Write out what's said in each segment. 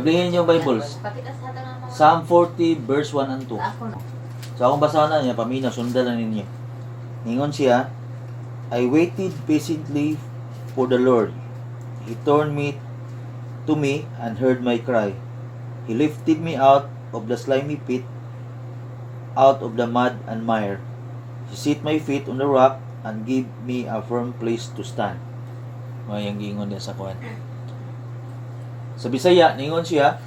Kablihin yung Bibles. Pakita sa ato ng mga Psalm 40 verse 1 and 2. Ako na. So akong basahan na niya, pamina, sundan na ninyo. Ningon siya, "I waited patiently for the Lord. He turned me to me and heard my cry. He lifted me out of the slimy pit, out of the mud and mire. He set my feet on the rock and gave me a firm place to stand." Mga yung giingon niya sa kuan. Sa Bisaya, ningon siya,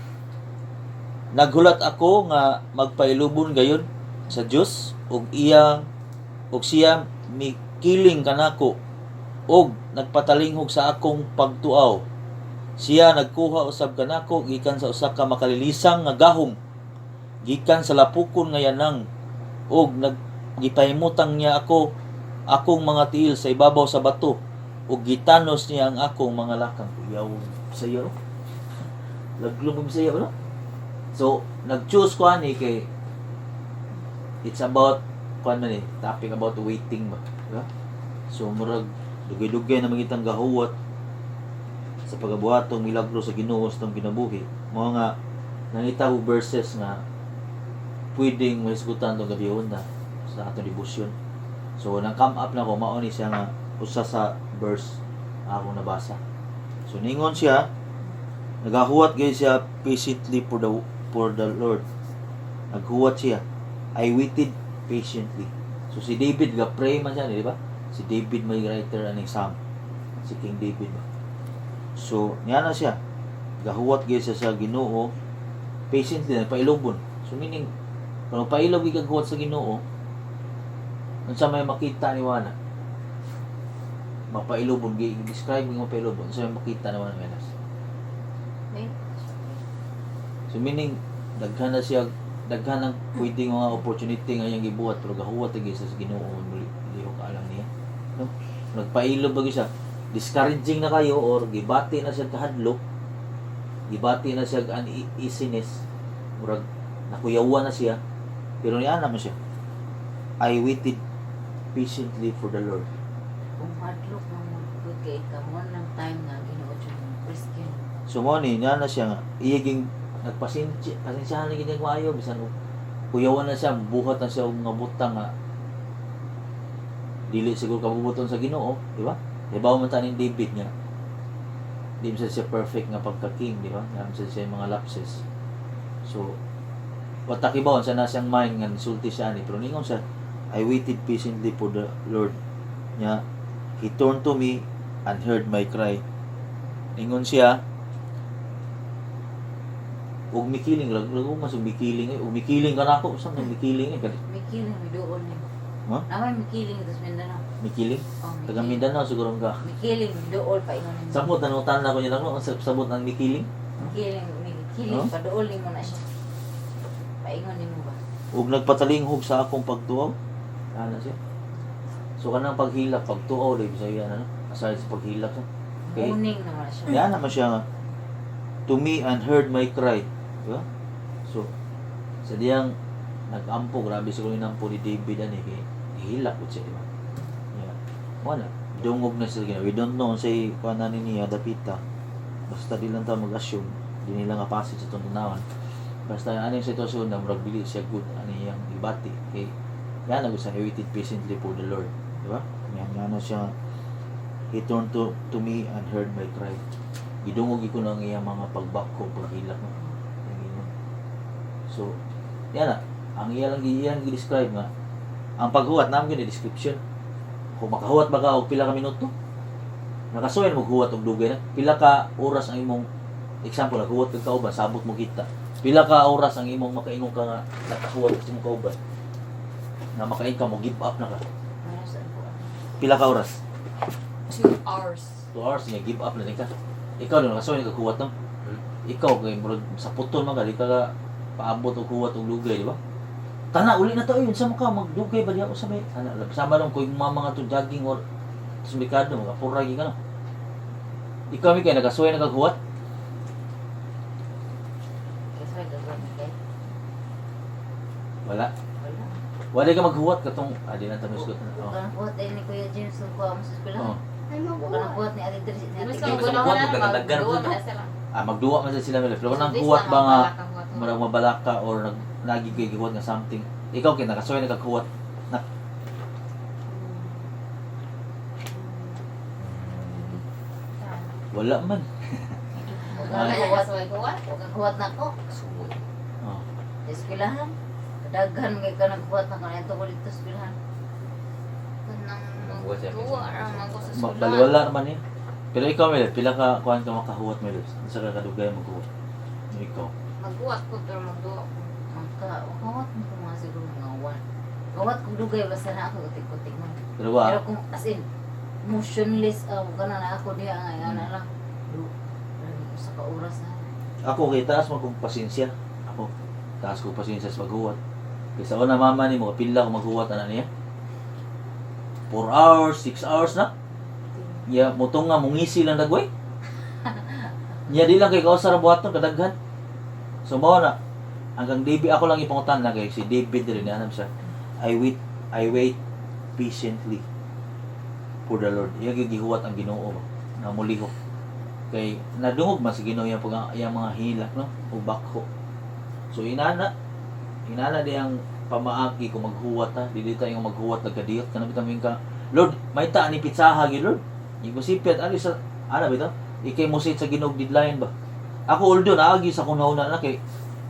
"Naghulat ako nga magpailubon gayon sa Dios ug iya ug siya mikiling kanako ug nagpatalinghog sa akong pagtuaw. Siya nagkuha usab kanako gikan sa usa ka makalilisang nga gahom, gikan sa lapukon nga yanang, ug naggipahimutang niya ako akong mga tiil sa ibabaw sa bato ug gitanos niya ang akong mga lakang." Kuyaw sa iyo. Laglong sa iyo, no? So, nag-choose ko ani kay it's about kuan man eh, topic about waiting ba, di ba? So murag dugay-dugay na mangitang gahuwat sa pagabuhatong milagro sa Ginoo sa atong kinabuhi. Mao nga nangita ko verses nga pwedeng mahisgutan tong gabihon na sa atong debosyon. So nang come up na ko, mao ni siya nga usa sa verse akong nabasa. So ningon siya, nagahuwat gay siya patiently for the Lord. Naghuwat siya. "I waited patiently." So si David ga pray man siya, di ba? Si David may writer aning Psalm. Si King David ba. So niya na siya. Gahuwat gyud siya sa Ginoo patiently, nagpailobon. So meaning kung magpailob gyud kag huwat sa Ginoo, unsa may makita ni Wana? Mapailobon gi describe mo mapailobon, unsa may makita ni Wana, Menas? Wait. So meaning daghan na siya, daghan ang pwedeng mga opportunity nga iyang gibuhat, pero gahuwat lagi sa Ginoo muli lihok alang niya. No? Nagpailob ba gyud siya? Discouraging na kayo or gibati na siya kahadlok, gibati na siya uneasiness, murag nakuyawan na siya, pero niana mo siya. "I waited patiently for the Lord." Kung hadlok mo mo good kay ka mo ng time nga Ginoo jud mo rescue mo. So mo ni niana siya nga iyaging nagpasensya, pasensyahan na gid niya maayo bisan og kuyawan na siya, buhat na siya og mga butang nga dili siguro kabubuton sa Ginoo, di ba? Hibaw man ta ning David nga di man siya perfect nga pagka-king, di ba? Naa man siya mga lapses. So wa ta kibaw sa na siyang mind nga nisulti siya ani, pero ningon siya, "I waited patiently for the Lord." Nya "He turned to me and heard my cry." Ningon siya, ug mikiling lag lag mas ug mikiling eh, ug mikiling ka nako, usa nang mikiling eh kani. Mikiling miduol nimo. Ha? Namay mikiling ito sa Mindanao. Mikiling? Oh, Taga Mindanao siguro ka. Mikiling miduol pa ingon nimo. Samot nanutan na ko niya lang, no, sabot ng mikiling. Mikiling, mikiling Huh? paduol nimo na siya. Paingon nimo ba? Ug nagpatalinghog sa akong pagtuaw. Ana siya. So kanang paghilak, pagtuaw dai Bisaya na, no? Aside sa paghilak, no? Okay. Muning naman siya. Yan naman siya nga "to me and heard my cry." Di ba? So, sa diyang nag-ampo, grabe siguro yung nampo ni David ani kay nihilak po siya, di ba? Yeah. Wala. Dungog na siya. We don't know say kuan na ni niya dapita. Basta di lang ta mag-assume, di nila nga passage sa itong tanawan. Basta ano yung sitwasyon na murag dili siya good ano iyang ibati kay yan ang gusto, "I waited patiently for the Lord." Di ba? Yan nga na siya, "He turned to me and heard my cry." Gidungog ko lang iyang mga pagbako, paghilak, no? Yung ingon. So, yan na. Ang iya lang iyang gi-describe nga ang paghuwat namin gyud description. Kung makahuwat ba ka og pila ka minuto? Nakasuway mo huwat og dugay na. Pila ka oras ang imong, example, naghuwat kag kauban, sabot mo kita. Pila ka oras ang imong makaingon ka nga nakahuwat sa imong kauban? Nga makain ka mo give up na ka. Ano sa po? Pila ka oras? 2 hours. 2 hours nga give up na din ka. Ikaw na nakasuway naghuwat, no? Ikaw kay murag sa putol man ka, di ka ka paabot og huwat og dugay, di ba? Tana uli na to yun sa ka magdugay ba diha sa may ana sama lang ko yung mga to jogging or sa merkado, magapura gyud ka, no? Ikaw mi kay nagasuway naghuwat? Kasi gagawin kay. Wala. Wala. Wala ka maghuwat katong di na tamis ko. Oh. Kanang huwat ay ni Kuya James nung kuha mo sa eskwela. Oh. Ay, Kanang mabuhat. huwat ni Ate Dres ni Ate Mas Kay. kung Gusto na mo, magdagdagan po, na no? sila. Ah, magduwa man sad sila, Milo. Pero kanang So, this huwat na ba nga mabalaka huwat. murag mabalaka or nag lagi kay gihuwat nga something. Ikaw kay nakasuway nagkahuwat na. Wala man. Wala Wala ka huwat. suway huwat. Huwag huwat na ko. Suway. Oh. Sa eskwelahan. Daghan kay ka naghuwat na ko nito ko dito sa eskwelahan. Kanang Maghuwat siya, magduwa ra man ko sa eskwelahan. Baliwala naman eh. Pero ikaw, Milo, pila ka kuan ka makahuwat, Milo? Unsa ka kadugay maghuwat? Ikaw. Maghuwat ko pero magduwa ko. Maka, huwat mo ko mga siguro mga one. Huwat ko dugay basta na ako kutik-kutik man. Pero wa Pero kung as in motionless kana na ako diha nga ana lang. Du, usa ka oras na. Ako kay taas man kong pasensya. Ako taas ko pasensya sa paghuwat. Kaysa una mama ni mo pila ko maghuwat ana niya. 4 hours, 6 hours na. Ya mutong nga mungisi lang dagway. Nya di lang kay kausa ra buhaton kadaghan. So mao na hanggang David ako lang ipangutan na kay si David diri niya siya. I wait patiently for the Lord. Iya gyud gihuwat ang Ginoo ba na mulihok. Kay nadungog man sa Ginoo iyang pag iyang mga hilak no ug bakho. So inana inana di ang pamaagi kung maghuwat ha, dili tayo yung maghuwat nagkadiyot kana bitang ka Lord, may ta ani pitsaha gyud Lord. Igusipyat ani sa ana bitaw ikay mo sa Ginoo deadline ba. Ako although naagi sa kunahuna na kay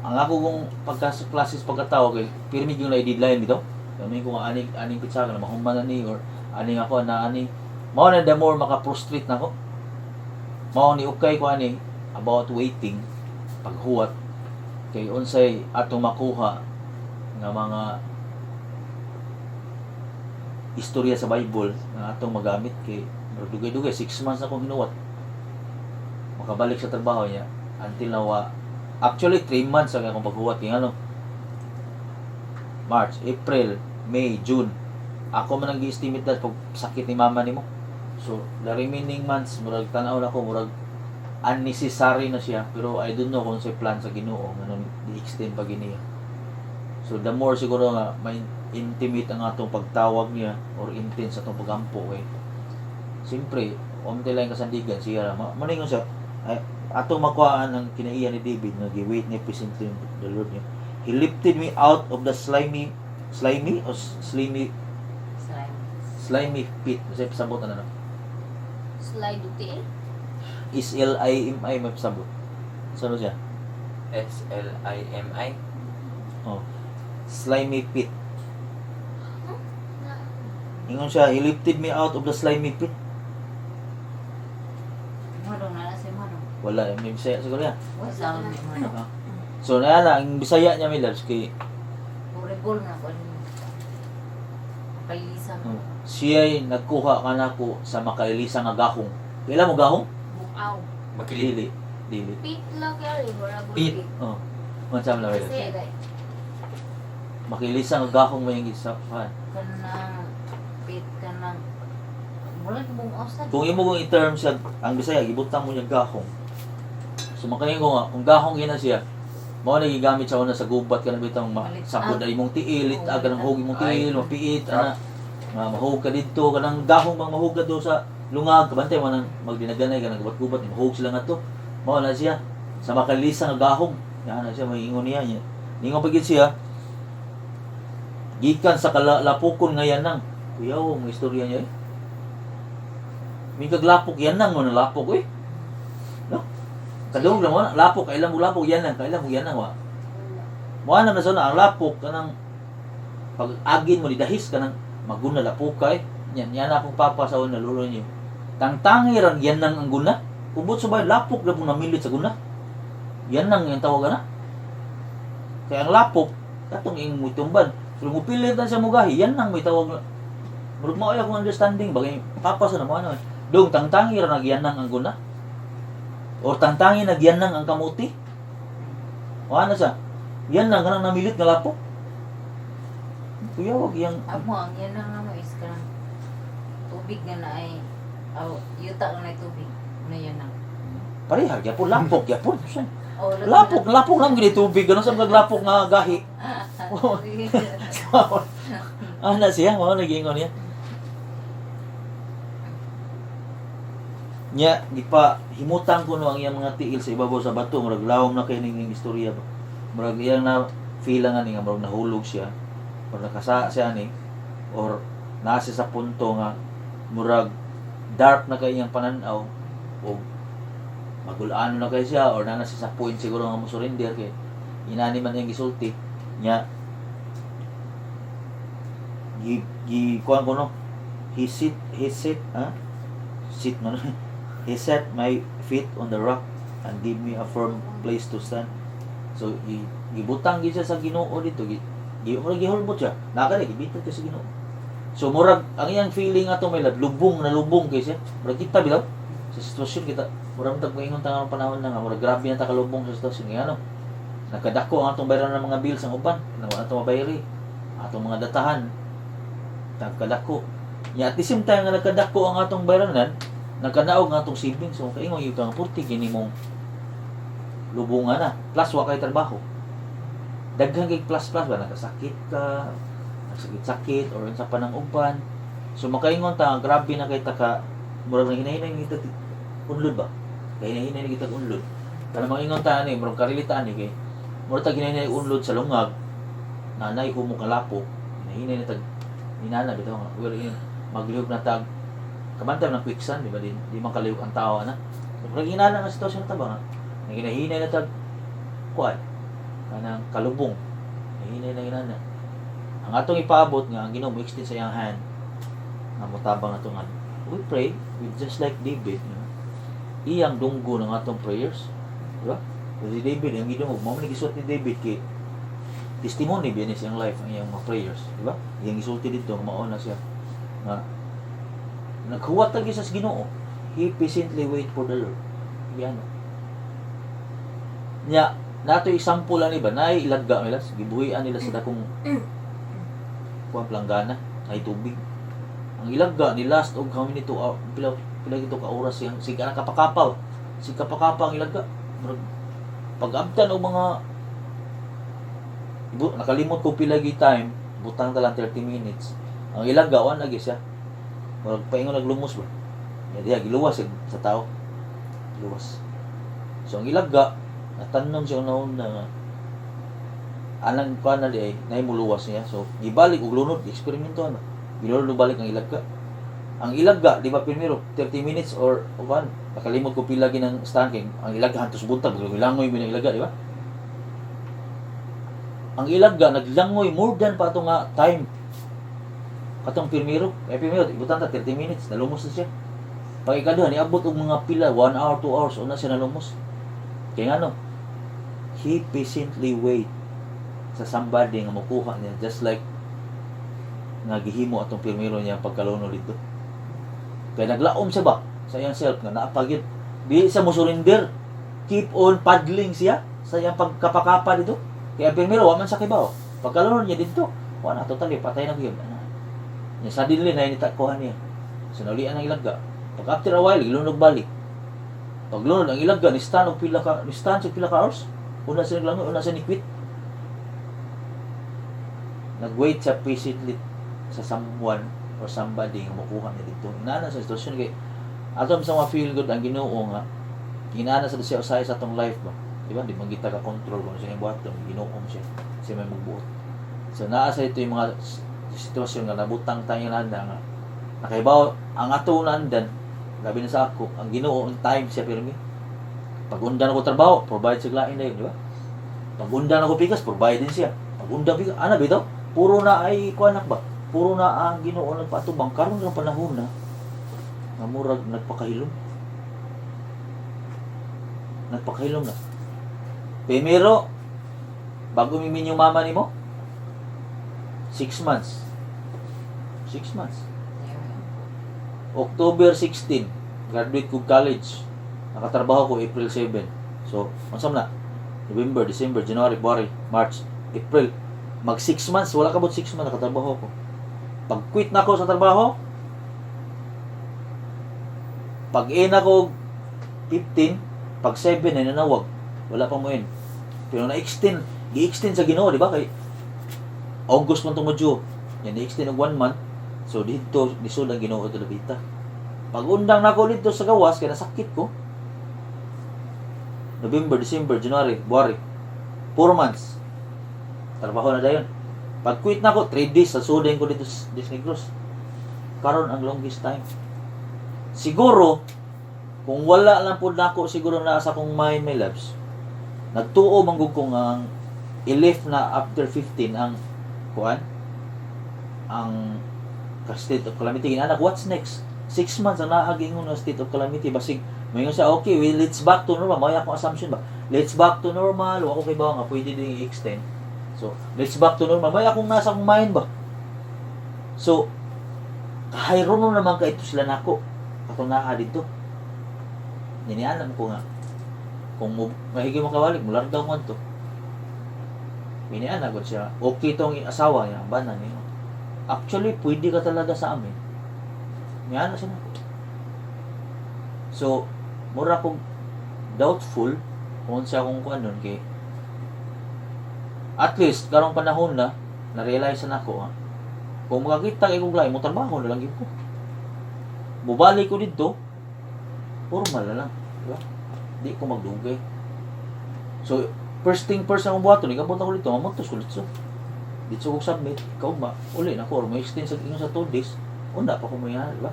ang ako kong pagka sa classes pagkatao kay pirmi yung na deadline bitaw. Kami ko nga ani aning pitsaha na mahuman na ni or aning ako na ani mao na the more maka-prostrate na ko. Mao ni ukay ko ani about waiting paghuwat kay unsay atong makuha nga mga istorya sa Bible nga atong magamit kay murag dugay-dugay 6 months na akong hinuwat makabalik sa trabaho niya until now actually 3 months ang akong paghuwat kay ano March, April, May, June ako man ang gi-estimate that pag sakit ni mama nimo. So the remaining months murag tan-aw na ko murag unnecessary na siya, pero I don't know kung sa plan sa Ginoo ngano di-extend pa gini. So the more siguro nga may intimate ang atong pagtawag niya or intense atong pagampo kay siyempre unti lang kasandigan siya maningon siya ay, atong makuhaan ang kinaiya ni David nga gi-wait niya patiently the Lord niya. He lifted me out of the slimy slimy or slimy Slime. Slimy pit kasi pasabot ano na Slide duty eh. S L I M I may pasabot saan siya? SLIMI. Oh, slimy pit. Na, Ingon siya, he lifted me out of the slimy pit. Mo na na si mo. Wala, may Bisaya siguro yan. Wa sa mo. So, na na, ang Bisaya niya may loves kay Horrible na ko ano. Kalisa mo. Siya'y nagkuha ka na ko sa makailisa nga gahong. Kailan mo gahong? Bukaw. Makilid. Dili. Dili. Pit lang kaya murag Pit. pit. Oh. Mansam lang may loves. Kasi Makailisa nga gahong may isa. Ah. Kanang pit kanang murag bumaw sa. Kung imo kong i-term sa ang Bisaya, gibutang mo niya gahong. So makaingon ko nga, kung gahong gina siya, mao na gigamit sa una sa gubat ka na bitang Malitag. sabod ay imong tiil, itag ka ng hug imong tiil, Ay. mapiit, ana. Nga mahug ka didto kanang gahong bang mahug ka do sa lungag, kabantay mo nang magdinaganay ka nang gubat-gubat, mahug sila ngadto. Mao na siya sa makalisa nga gahong. Yan na siya maingon niya niya. Ningon pa gid siya gikan sa kalapukon nga yanang. Kuyaw, ang istorya niya eh. May kaglapok yan nang mo lapok eh. No? Kadungog lang mo na, lapok kailan mo lapok yan lang, kailan mo yan lang wa. Mo na sa ang lapok kanang pag agin mo didahis kanang maguna lapok ka eh. Yan yan akong papa sa una lulo niyo. Tangtangi ran yan nang ang guna. Ubot sa bay lapok na pong namilit sa guna. Yan nang yung tawag na. Kaya ang lapok katong ing mutumban. Pero mupilit na siya mugahi, yan nang may tawag na. Murag mao akong understanding bagay papa sa na mo ano. Eh. Dong tangtangi ra nagyanang ang guna. Or tangtangi nagyanang ang kamuti. O ano sa? Yan lang kanang namilit nga lapok. Kuya wag yang Amo ang yan ang amo is kanang tubig nga na ay aw yuta nga na ay tubig na yan ang. Parehar gyapon lapok gyapon. Oh, Lapok, lapok lang gid tubig ganun sa maglapok nga gahi. Ana siya, mao nagiingon niya. Nya gipa himutang kuno ang iyang mga tiil sa ibabaw sa bato, murag lawom na kay ning istorya ba. Murag iyang na feel nga ni nga murag nahulog siya or nakasa siya ni or naa siya sa punto nga murag dark na kay iyang pananaw o magulano na kay siya or naa na siya sa point siguro nga mo surrender kay inani man iyang gisulti nya gi gi kuan ko no, he sit ha sit man, "He set my feet on the rock and give me a firm place to stand." So gibutang gyud siya sa Ginoo dito, gi gi murag gihulbot siya naka ni gibitan ka sa Ginoo. So murag ang iyang feeling ato may lubong na lubong kay siya, murag kita bitaw sa sitwasyon kita, murag tag moingon ta nga panahon na nga murag grabe na ta kalubong sa sitwasyon nga ano, nagkadako ang atong bayaran ng mga bills, ang uban na wala atong mabayri, atong mga datahan nagkadako nya. At the same time nga nagkadako ang atong bayranan, nagkadaog ang atong savings. So kaingon gyud ka nga purti gini mong lubungan na, plus wa kay trabaho, daghan kay plus plus ba, nagkasakit ka, nagsakit-sakit or unsa pa ng uban. So makaingon ta nga grabe na kay ta ka murag naghinay-hinay kita unlod ba, kay hinahinay kita unlod kana. Mangingon ta ani, murag karelate ani kay murag tag hinahinay unlod sa lungag na nay humo kalapok, hinahinay na tag inana bitaw nga well in maglihok na tag kabantay ng quicksand, di ba? Di man kalihok ang tao ana. So murag inana nga sitwasyon ta ba nga naginahinay na tag kuan kanang kalubong, hinahinay na inana. Ang atong ipaabot nga ang Ginoo mo extend sa iyang hand nga motabang ato nga we pray with just like David nga iyang dunggo ng atong prayers, di ba? Kasi si David, ang Ginoo mao man gisuot ni David kay testimony biya ni siyang life ang iyang mga prayers, di ba? Iyang gisulti dito mao na siya nga naghuwat lagi sa Ginoo. He patiently wait for the Lord. Yan nya nato example ani ba, naay ilagga nila, gibuhian nila sa dakong kuan, planggana ay tubig. Ang ilagga ni last og how many to pila pila gito ka oras siyang sige na kapakapaw, sige kapakapa ang ilagga. Murag pag-abtan og mga nakalimot ko pila gi time, butang ta lang 30 minutes, ang ilagga wa lagi siya, murag paingon naglumos ba. Ya diha giluwas siya sa tao, giluwas. So ang ilagga natanom siya na nga anang kuan na di ay nay muluwas niya. So gibalik og lunod, eksperimento ano, gilunod balik ang ilagga. Ang ilagga, di ba, primero 30 minutes or o kuan, nakalimot ko pila ginang stand kay ang ilagga hantos buntag langoy mo ng ilaga, di ba? Ang ilagga naglangoy more than pa ato nga time katong primero. Kay primero ibutan ta 30 minutes, nalumos na siya. Pag ikaduha, niabot og mga pila 1 hour, 2 hours, una siya nalumos. Kay ngano? He patiently wait sa somebody nga mokuha niya, just like nga gihimo atong primero niya pagkalunod dito. Kay naglaom siya ba sa iyang self nga naa pa gyud. Di siya mo surrender. Keep on paddling siya sa iyang pagkapakapa dito. Kaya ang primero wa man sa kibaw. Pagkalunod niya dito, wa na, totally patay na gyud. Ano? Niya suddenly na kuha niya. So naulian ang ilagga. Pag after a while, gilunod balik. Paglunod ang ilagga ni stand og pila ka ni stand sa pila ka hours. Una siya naglangoy, una siya ni quit. Nag-wait siya patiently sa someone or somebody nga mokuha niya dito. Inana sa sitwasyon kay ato sa mga feel good ang Ginoo nga inana sa siya usahay sa atong life ba. Di ba? Di man kita ka control kung ano siya buhaton, Ginoo mo siya. Siya may magbuot. So naa sa ito yung mga sitwasyon nga nabutang tayo nanda nga nakaibaw ang ato nandan, labi na sa ako, ang Ginoo on time siya pirmi. Pag undan ako trabaho, provide sa lain na yun, di ba? Pag undan ako pikas, provide din siya. Pag undan pikas, ana bitaw, puro na ay kuanak ba? Puro na ang Ginoo nagpaatubang karon ng panahon na nga murag nagpakahilom. Nagpakahilom na. Primero, bago mimin yung mama nimo, 6 months. 6 months. October 16, graduate ko college. Nakatrabaho ko April 7. So, unsa man na? November, December, January, February, March, April. Mag 6 months, wala kabot 6 months nakatrabaho ko. Pag quit na ako sa trabaho, pag in ako 15, pag 7 ay nanawag. Wala pa mo in. Pero na-extend, gi-extend sa Ginoo, di ba? Kay August man to mo due. Yan, na-extend og 1 month. So dito, nisud ang Ginoo ito labita. Pag-undang nako dito sa gawas kay nasakit ko. November, December, January, February. 4 months. Trabaho na dayon. Pag quit nako, 3 days sa sudeng ko dito sa Disney Negros. Karon ang longest time. Siguro kung wala lang pud nako siguro na sa akong mind, my loves. Nagtuo man gud ko nga ang i-lift na after 15 ang kuan, ang state of calamity. Anak, what's next? 6 months ang naagi ingon nga state of calamity. Basig moingon siya, "Okay, well, let's back to normal." Mao akong assumption ba, let's back to normal. Wa ko kay nga pwede din i-extend, so let's back to normal mao akong nasa akong mind ba. So kahayro naman ka ito sila nako atong naa dito. Ninialam ko nga kung mo mahigi makawalik, mulargaw man to. Miniana ko siya, okay tong asawa niya, ang bana niya, "Actually, pwede ka talaga sa amin." Niana siya nako. So mura kong doubtful kung sa akong kuan nun, kay at least karong panahon na na-realize na nako, ha, kung makakita kay kong lahi mo trabaho na lang gyud ko, mubalik ko dito formal na lang, di ba? Di ko magdugay. So first thing first, akong buhaton, ikabot ako dito, mamutos ko dito dito ko submit kaugma uli na ko or mo extend sa ingon sa 2 days, unda pa ko mo yan, di ba,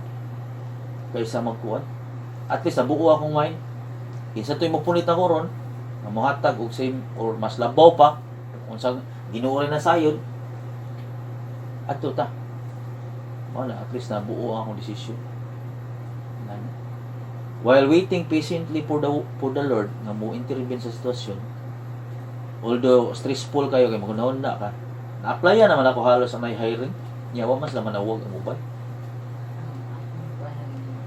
kaysa magkuan. At least nabuo akong mind kinsa to'y mopunit ako ron nga mohatag og same or mas labaw pa unsa Ginoo rin na sayod adto ta. Mao na, at least nabuo ang akong desisyon. Ano? While waiting patiently for the Lord nga mo intervene sa sitwasyon, although stressful kayo kay magunahon na ka, na-applyan naman ako halos sa may hiring niya, wa man sila manawag ang uban. Ang akong kuan lagi mga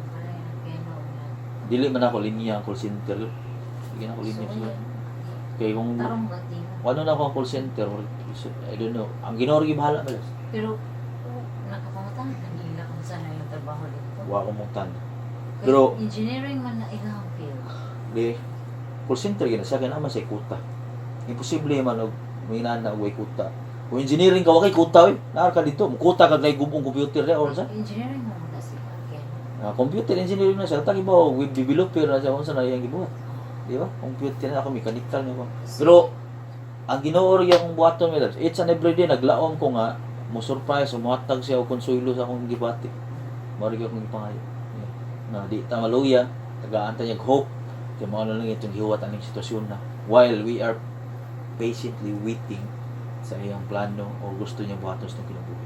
balay ng piano na. Dili man ako linya ang call center. Hindi na ako linya sila kay kung Tarong ba di mo? ano na ako ang call center or I don't know, ang Ginoo ra bahala malas. Pero nakapangutan kanila kung saan na yung trabaho dito. Wa ko mong tan. Kay engineering man na ilang field. Di call center gina siya kay naman sa kuta. Imposible man og may na og way kuta. Kung engineering ka, wa kay kuta oy. Naa ka dito, kuta ka kay gubong computer ra or sa. Engineering man na si piano. Computer engineering na siya. Tagi ba web developer na siya, unsa na iyang gibuhat. Di ba? Computer na ako, mechanical na ako. Pero ang Ginoo ra akong buhaton, my loves. Each and every day naglaom ko nga mo surprise o mohatag siya og konsuelo sa akong gibati. Mao ra gyud akong gipangayo. Yeah. Na di ta maluya, tagaan ta niyag hope kay mao na lang itong hiwat aning sitwasyon na while we are patiently waiting sa iyang plano o gusto niya buhaton sa itong kinabuhi.